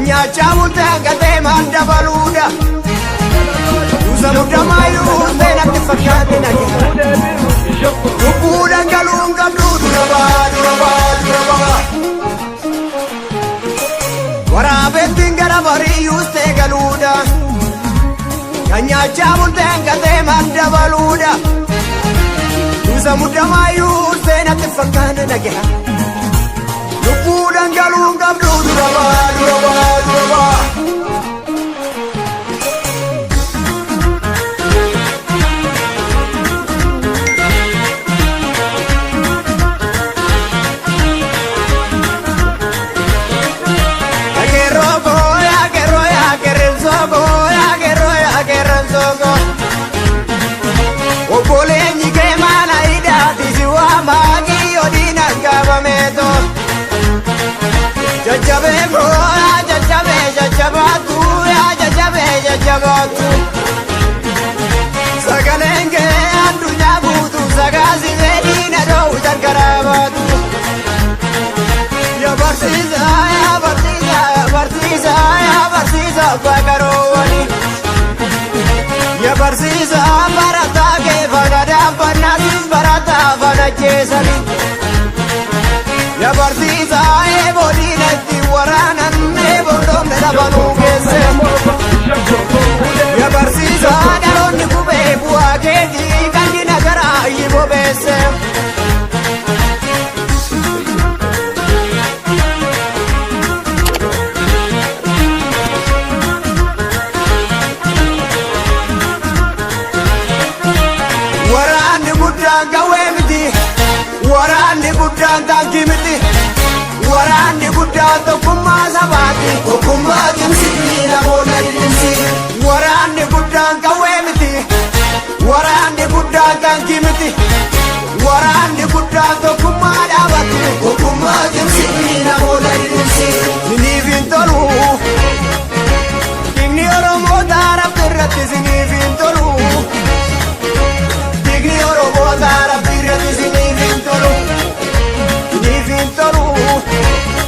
Kan nyaachaa bultee hanqatee maal dabaluudha? Yuusa muddamaa yuustee natti fakkaate nagaya. Lubbuu dhangaluun qabdu dura baa dura baa dura baa. Waraabettiin gara barii yuustee galuudha. Kan nyaachaa bultee hanqatee maal dabaluudha? Yuusa muddamaa yuustee natti fakkaate nagaya. Lubbuu dhangaluun qabdu dura baa dura baa dura baa. Yakeroo koo yakeroo yakerensoo koo yakeroo yakerensoo koo. Obboleenyi kee mana hidhaati si waamaa kiyyoo diinaan qabameetoo. Jajjabee koo yaa jajjabee jajjabaatu yaa jajjabee jajjabaatu. Sagaleen kee addunyaa guutuu sagaasisee diina dhoowwu jalqaraa baatu. Yaa barsiisaa yaa barsiisaa yaa barsiisaa yaa barsiisaa abbaa qaroowwani. Yaa barsiisaa barataa kee faana dhaabbannaasis barataa faana jeesani. Yaa barsiisaa eeboo diinatti waraanan eeboo dhoomne lafanuu.